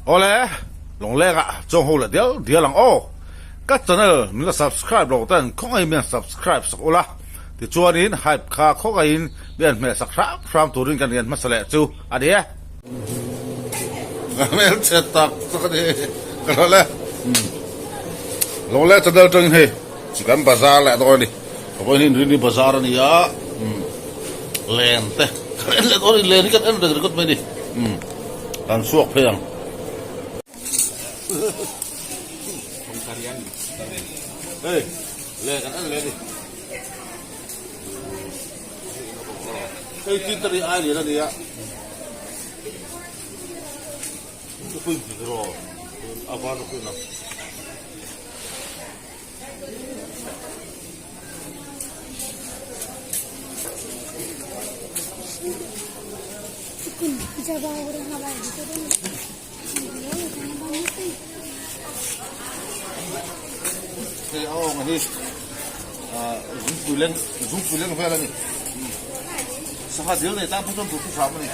Awle, Lawnglenga chuang ho leh dial dial ang aw. Ka channel min la subscribe lo ten khawngaihin min han subscribe sak ula, tichuanin hype kha khawngaihin min han hmeh sak hram hram turin kan rian hmasa leh chu a ni e. Ka hmelchhe tak tak a ni ka hla le. Lawnglenga channel atangin hei kan bazar leh dawn a ni. Vawiin Rini bazar a ni a, len te kan en leh dawn a ni, len hi kan en reng ringawt mai a ni, kan chhuak phei ang. Hei len kan en leh a ni, hei tintari ai lian a ni a, chupui rawh a var na pawhin a. Hei a awng hi zungpui leng zungpui leng vel a ni sangha dil nei tan phei chuan duh thu hram a ni.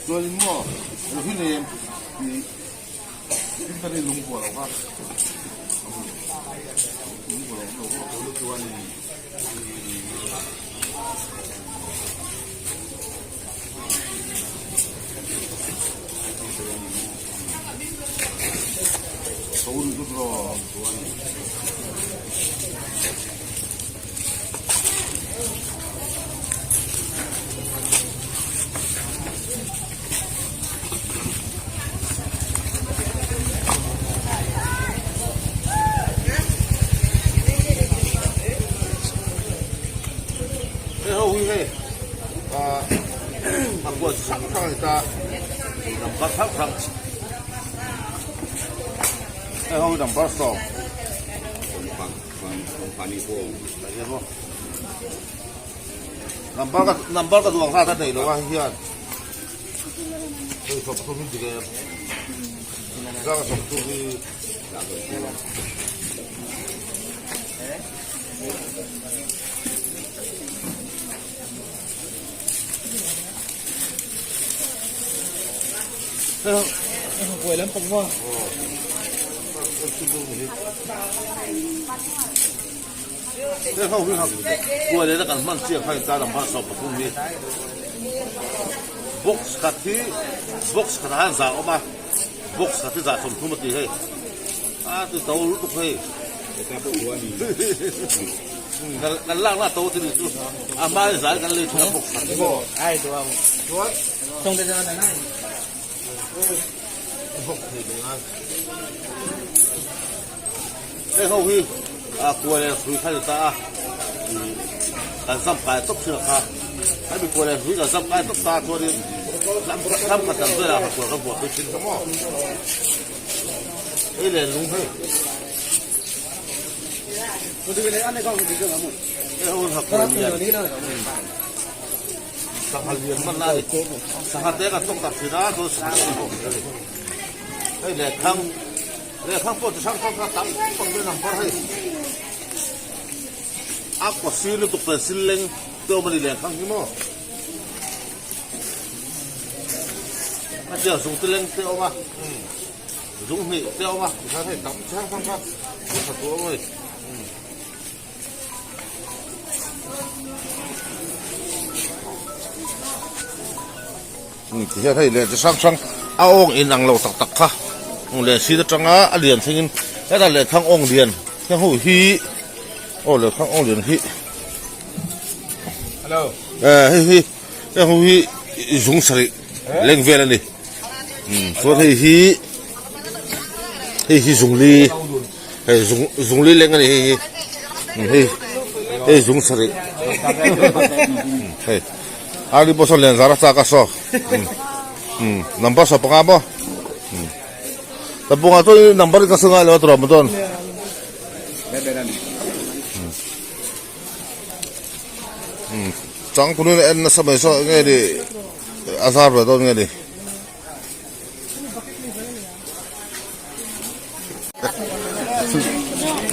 Chuanin maw hi nei em tih Tin lung vuah lo kha lung vuah lo lo kha chuan to ni chu rawh Hei ho hi hei ah a kua chi hrang hrang a ni ta number hrang hrang hei ho hi number sawm number ka number ka duh ang kha ta nei lo a hei hian. Hei ho hi kuai leh na kan hman chiah kha in tan ang hman 13 hi box khat hi box khat ah hian za a awm a box khat hi za 30 a ti hei a ti to lutuk hei kan lak na to ti ni chu a hma in zai kan lei thin a box khat hi Hei ho hi a kual leh hrui kha ni ta a ih kan zam kai tawp thin a kha hemi kual leh hrui kan zam kai tawp ta chuanin ram khat dang velah kha kual kan buah pui thin kha maw hei len lung hei hei ho hi kual lian sangha lian hman lai sangha te kan tawk tak thin a chuan sangha te pawh hei lehkhang. Lehkha pawh chi hrang hrang kha tam tak mai an par hei. A kaw sir lutuk pencil leng te awm a ni lehkhang hi maw. A tia zung te leng te awm a, zung hnih te awm a, tikhan hei tam chi hrang hrang kha lehkha tur a awm a ni. Tihian hei leh chi hrang hrang a awng in ang lo tak tak kha leh sin atanga a lian thlengin hetah lehkhang awng lian heng ho hi aw lehkhang awng lian hi eh hei hi heng ho hi zung sarih leng vel a ni chuan hei hi hei hi zung li hei zung zung li leng a ni hei hi hei hei zung sarih hei. Ali pawh sawn lian zar a chak a saw umm number 15 maw umm. Tabunga chuan number ka sawi ngai lo a tawrh maw chuan. Changtunin a en nasa mai saw enge ni a zar ve dawn nge ni.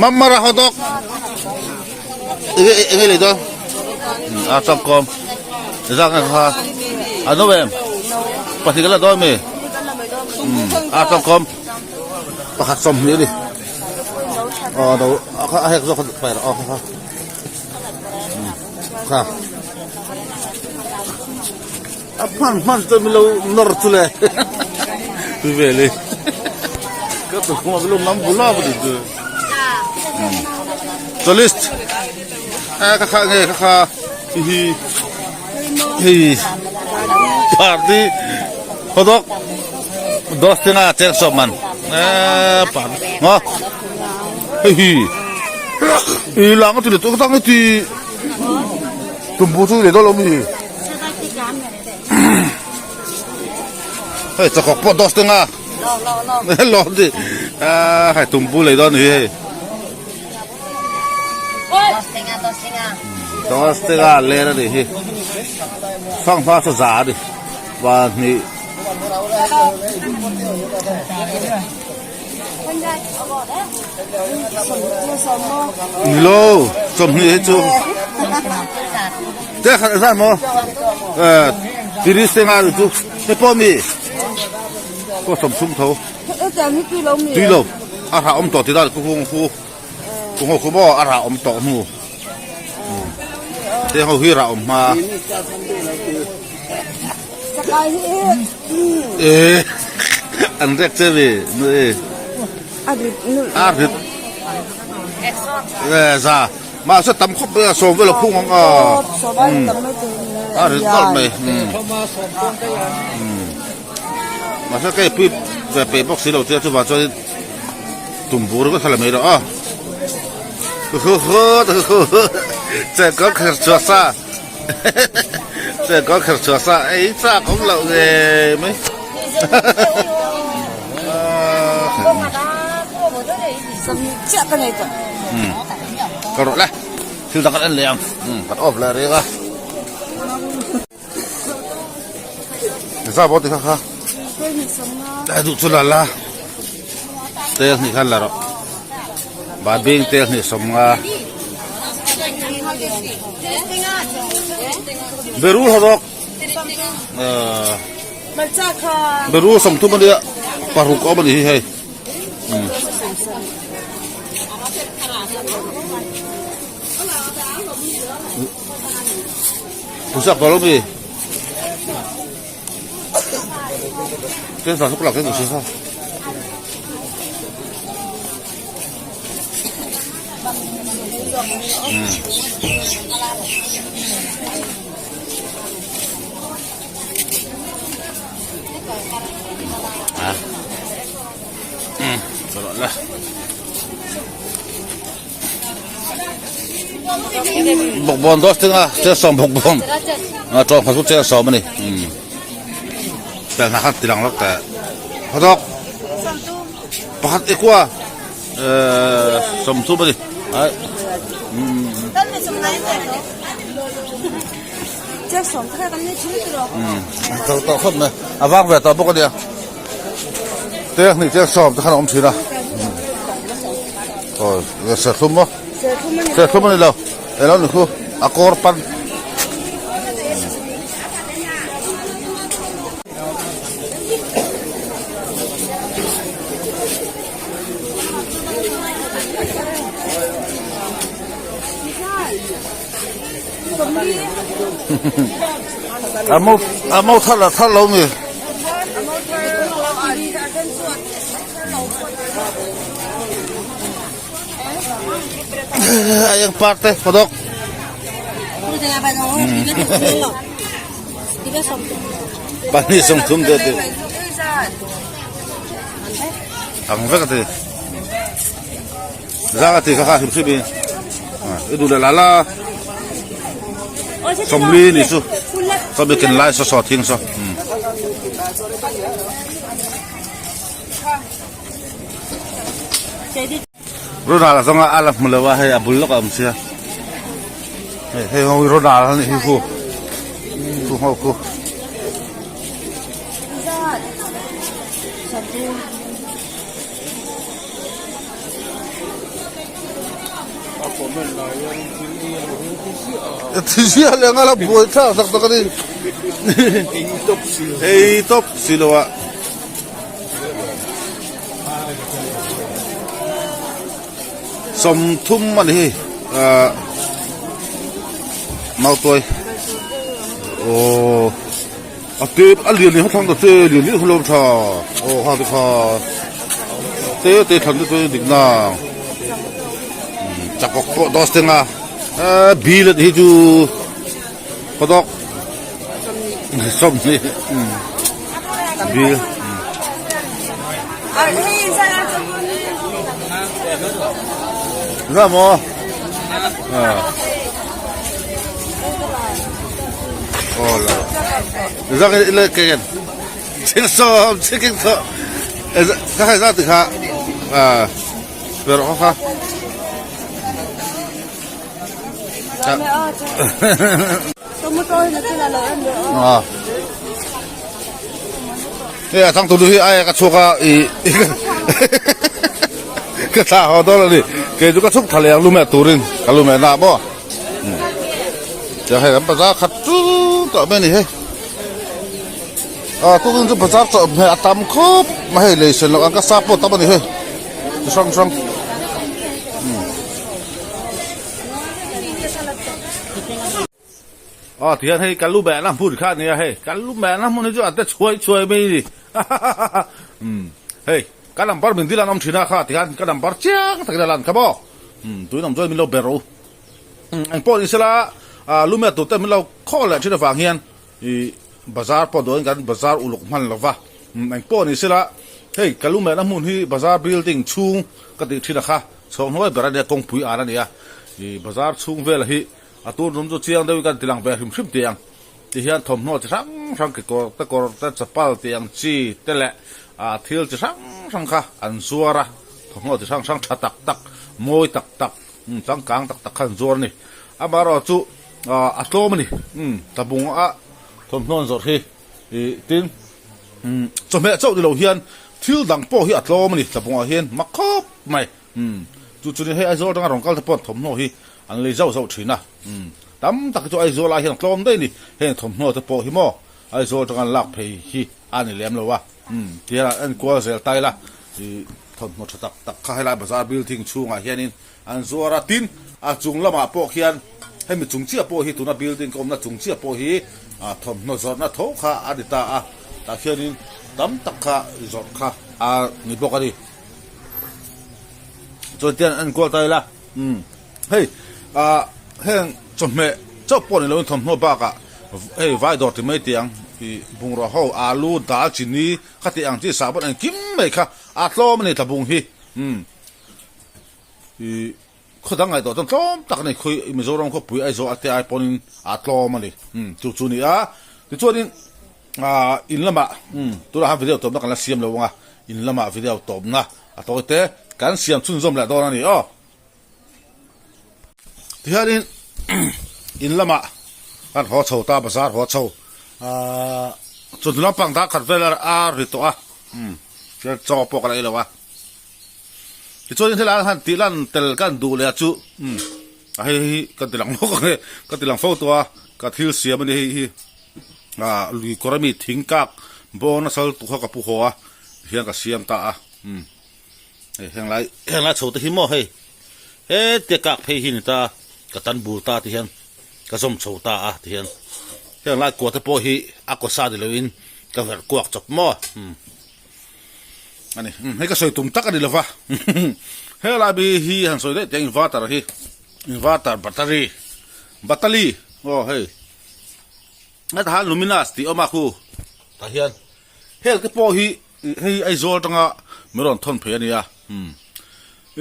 Mamara hotdog enge enge lei dawn a changkawm zak nge kha a no em pahnih kan la dawn mi a changkawm pakhat 20 a ni aw no a hek zawk kha pai rawh aw kha kha A hman hman chuan min lo nawr chu le tui vel i ka tu khum a min lo ngam bul a ni chu tourist a ka kha nge ka kha hi hi hei party hotdog dos te nga cheng sawm man e par ngo hei hi i lang a ti le tu ka tang i ti tumbu chu le dawn lo mi. Hei chakawk pawh dos te nga lawm ti hei tumbu lei dawn ni hei dos te nga ler a ni hi fanghma chu za a ni pahnih Nilo 20 hi chu te khat zan maw eh tiris te nga chu te pawh mi ko 30 tho tui lo a rah awm tawh ti dan khu khu khu khu khu maw a rah awm tawh hnu te ho hi rah awm hma Eh, an rek che vi nu e. A rit. Eh, za. Ma se tam khop a som vel khung ang a. A rit nal mai. Ma se ke pui ve pe bawk si lo che chu wa chuan tumbur ka khala mai ro a. Hu hu hu hu. Che ko kher chua sa. Che có kher chua sa ei chak awm loh nge mai. Ka rawh le thil dang kan en leh ang kan off leh reng a. Za bo ti kha kha. Duh chu la la. Tel hnih khan la rawh. Babing tel hnih 50. Berul ho zawk. Berul 30 a nia paruk a awm a ni hi hei. Pusak tawh lo mi. Chen sa suk lak chen si sa. À. Ừ, rồi là. Bawkbawn dawt teng a chair sawm bawkbawn a tawng kha chu chair sawm a ni pelhna kha ti lang lawk teh hawtawk pakhat i kua ehh 30 a ni ai tawh tawh khawp mai a vang ve tawh bawk a nia te hnih chair sawm te khan a awm thin a aw serthlum maw serthlum a ni lo eng lo ni khu a kawr pan a mo a mo thar la thar lo mi a eng parte hawdawk pahnih 30 te ti ang vek a ti zang a ti kha kha hrim hrim in i duh leh la la 40 ni chu sawmi ken lai saw saw thing saw. Ronald a zawnga a la hmu lo a hei a bul lawk a awm sia hei hei ho hi Ronald a nih hi khu khu ho khu. Thi ziah leh ang a la buai thlak tak tak a ni ei tawp si lo a. Sawmthum a ni hei ahh mautuai aww a te a lian lian thlang ta che lian lian hlawm tha aw ha te kha te te thlan te chu dik na chakawk pawh daws teng a ehh bil a nih hi chu khawdawk sawmhnih bil. Ra maw? Aw la. Zak le kegen. Ching so chiking so. Ka khai za ti kha. À. Pero kha. À. Hei a changtu hi ai ka chhuak a i ka thlah haw dawn a ni kei chu ka chhuk tha leh ang luhmeh turin ka luhmeh na maw tiang hei kan bazar khat chu tawh mai a ni hei a tukin chu bazar chawhmeh a tam khawp mai hei lei sen loh ang ka sa pawh a tam a ni hei chi hrang hrang. Aw tihian hei ka lu behna hmun kha a nia hei ka lu behna hmun hi chu a te chhuai chhuai mai a ni hahaha umm hei ka number min dil an awm thin a kha tihian ka number chiang takin a lan kha maw umm tuin awm chuan min lo ber rawh u umm engpawh ni sela ah lu meh tur te min lo khawl leh thin avang hian ih bazar pawh duhin kan bazar uluk hman lo va umm engpawh ni sela hei ka lu mehna hmun hi bazar building chhung ka tih thin a kha chhawk hnuai ber a nia kawngpui an a ni a ih bazar chhung vel hi. A tur tum chu chiang deuhin kan tilang ve hrim hrim tih ang. Tihian thawmhnaw chi hrang hrang kekawr te kawr te chapal tih ang chi te leh ah thil chi hrang hrang kha an zuar a, thawmhnaw chi hrang hrang tha tak tak, mawi tak tak, umm changkang tak tak kha an zuar a ni. Amaherawh chu ah a tlawm a ni, umm tlabung a thawmhnaw an zawrh hi ih tin umm chawhmeh chauh ni lo hian thil dang pawh hi a tlawm a ni tlabungah hian mak khawp mai. Umm chu chu ni hei Aizawl atanga rawn kal te pawh thawmhnaw hi an lei zauh zauh thin a, umm tam tak hi chu Aizawl ah hian a tlawm daih a ni, heng thawmhnaw te pawh hi maw Aizawl atanga an lak phei hi a ni lem lo a, umm tihian an enkual zel ta ila ih thawmhnaw tha tak tak kha helai bazar building chhungah hianin an zuar a, tin a chung lamah pawh khian hemi chung chiah pawh hi tuna building ka awmna chung chiah pawh hi ah thawmhnaw zawrhna tho kha a ni ta a, tah khianin tam tak kha zawrh kha a ni bawk a ni. Chuan tian an enkual ta ila umm hei ah heng chawhmeh chauh pawh ni loin thawmhnaw bakah hei vai dawr ti mai tih ang ih bungraw ho alu dal chini kha tih ang chi sahbawn engkim mai kha a tlawm a ni tlabung hi umm ih khaw dang ngaihtuah chuan tlawm tak a ni khawi Mizoram khawpui Aizawl ate ai pawnin a tlawm a ni umm chu chu a ni a tichuanin. Ahh in lamah umm tunah khan video tawpna kan la siam lo ang a, in lamah video tawpna a tawi te kan siam chhunzawm leh dawn a ni aw. Tihianin in lamah kan haw chho ta bazar haw chho ahh chawhnu lampang dar khat vel a ri tawh a umm chuan chaw pawh kan ei lo a. Tichuanin helai han tih lan tel kan duh leh chu umm a hei hi ka ti lang bawk ang e ka ti lang fo tawh a ka thil siam a ni hei hi. Ah lui kawr ami thing kak bawng nasa lutuk kha ka pu haw a hian ka siam ta a umm hei heng lai heng lai chho te hi maw hei hetia kak phei hi ni ta ka tan bur ta ti hian ka zawm chho ta a ti hian heng lai kua te pawh hi a kaw sa ni loin ka verh kuak chawp maw umm ani umm hei ka sawi tum tak a ni lova helai mi hi han sawi daih teh ang inverter hi inverter battery batali aw hei. Heta han Luminas tih awm a khu tah hian hel te pawh hi hei Aizawl atanga min rawn thawn phei a nia umm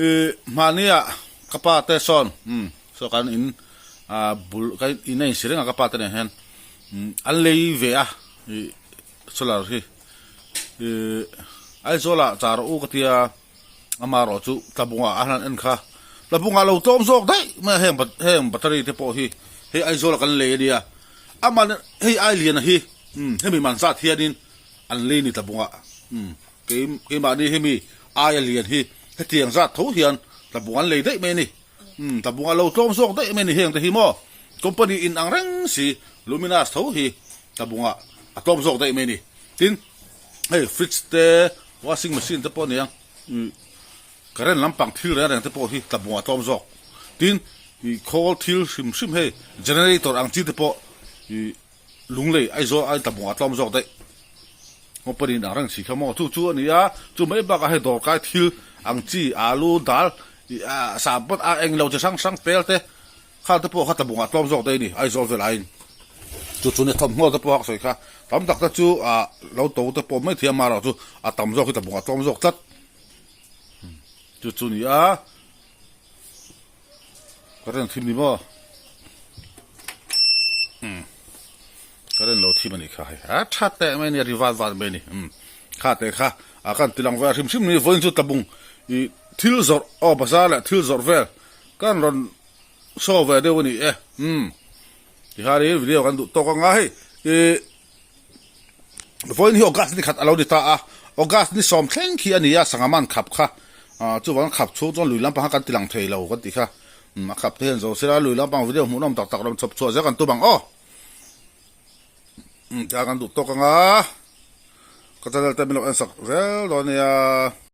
ih mahnia ka pa te sawn umm saw kan in ah bul kan in a insi reng a ka pa te nen hian umm an lei ve a ih solar hi ih Aizawlah char u ka tia. Amaherawh chu tlabungah a han en kha tlabungah lo tlawm zawk daih mai a heng heng battery te pawh hi hei Aizawl a kan lei a nia aman hei ai lian a hi umm hemi man zat hianin an lei ni tlabungah umm kei keimahni hemi aia lian hi hetiang zat tho hian tlabung an lei daih mai a ni umm tlabungah lo tlawm zawk daih mai a ni heng te hi maw company in ang reng si Luminous tho hi tlabungah a tlawm zawk daih mai a ni tin hei fridge te washing machine te pawh a ni ang. Ih current lampang thil reng reng te pawh hi tlabung a tlawm zawk. Tin, ih khawl thil hrim hrim hei generator ang chi te pawh ih lunglei Aizawl aiin tlabung a tlawm zawk daih. Company in ang reng si kha maw chu chu a ni a, chu mai bakah hei dawrkai thil ang chi alu dal ih ah sahbawn a eng lo chi hrang hrang pel te Khal te pawh kha tlabung ah tlawm zawk daih a ni, Aizawl vel aiin. Chu chu nia thawmhnaw te pawh a sawi kha tam tak te chu ah lo to te pawh mai thei a marawh chu a tam zawk hi tlabung ah tlawm zawk tlat. Chu chu ni a current thim ni maw umm current lo thim a nih kha hei a tha teh mai a ni a ri vat vat mai a ni umm kha teh kha a kan ti lang vel hrim hrim ni vawiin chu tlabung ih thil zawrh aw bazar leh thil zawrh vel kan rawn Show ve deuh a ni e. Umm. Tihian in video kan duh tawk anga hei ih vawiin hi August ni khat a lo ni ta a, August ni sawm thleng khi a ni a sangha man khap kha ah chuvang khap chhung chuan lui lampang kha kan ti lang thei lo kan tih kha umm a khap te hian zo sela lui lampang video hmuhnawm tak tak rawn chhawp chhuah zel kan tum ang aw. Umm tihian kan duh tawk anga ka channel te min lo en sak zel dawn nia.